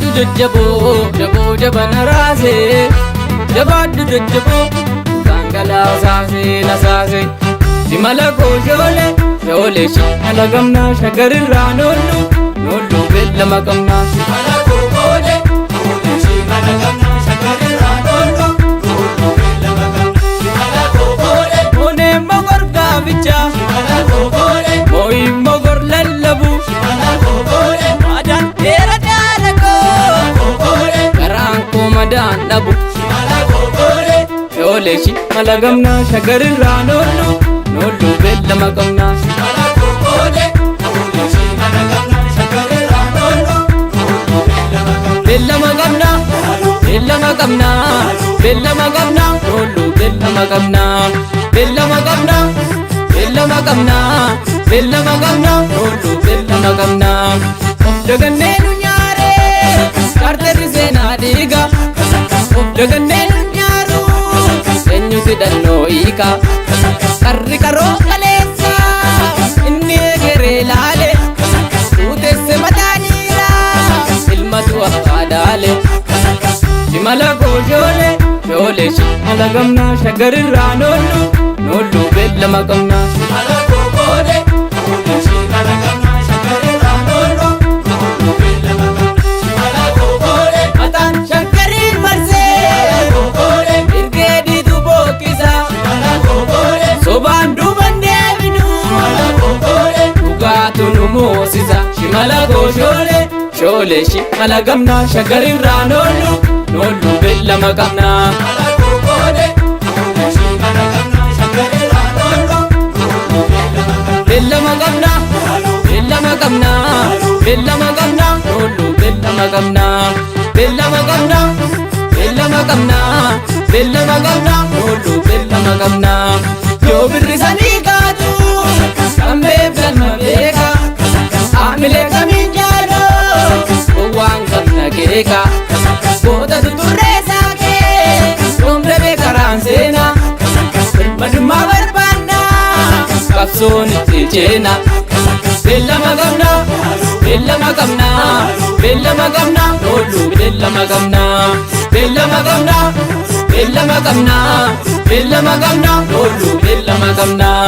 Jabaadhu jajjaboo jaboo jabana raasee jabaadhu jajjaboo dhangalaasaasee nasaasee shimala koo shoolee shoolee shimala gamnaa shaggarirraa noollu noollu beellama qabnaa. Shimala kookoole, koolee shimala gamna shaggarirraa noollu, noollu beellama qabna. Shimala kookoole, Moonee mogor gaaffichaa shimala kookoole, moo'ii mogor lallabu shimala kookoole, waadaan dheera jaalakoo kookoole, karaan koo madaan dhabu. shimala kookoole, Shoolee shimala gamnaa shaggarirraa noollu noollu beellama qabnaa. shimala kookoole, koolee shimala gamna shaggarirraa noollu, noollu beellama qabna. Beellama qabnaa beellama qabnaa beellama qabnaa noollu beellama qabnaa beellama qabnaa beellama qabnaa beellama qabnaa noollu beellama qabnaa. Of dagannee nu nyaaree kaartarri seenaa dhiiga of dagannee nu nyaaru eenyuti dhannoo hiika qarri qaroo kaleessa inni egeree laale tuutesse mataa dhiiraa ilmatu abbaa daale. Shimala koo shoolee shoolee shimala gamnaa shaggarirraa noollu noollu beellama qabnaa. Shimala kookoole, koolee shimala gamna shaggarirraa noollu, noollu beellama qabna. Shimala kookoole, Mataan shaggariin marsee kookoole, irgee diitu bookkisa shimala kookoole, sobaan duuban deebinu shimala kookoole. dhugaatu nu moosisa. Shimala koo shoolee shoolee shimala gamnaa shaggarirraa noollu noollu beellama qabnaa. Shimala kookoole, koolee shimala gamna shaggarirraa noollu, noollu beellama qabna. Beellama qabnaa beellama qabnaa beellama qabnaa noollu beellama qabnaa beellama qabnaa beellama qabnaa beellama qabnaa noollu beellama qabnaa yoo birrisanii kaatu kan beekan beeka haamilee kamiin jaaloo gowwaan qabna keeka goota tuturree saakee yoom dhabee karaan seenaa birmadummaa barbaannaa qabsoon itti ceena. Beellama qabnaa beellama qabnaa beellama qabnaa noollu beellama qabnaa beellama qabnaa beellama qabnaa beellama qabnaa noollu beellama qabnaa.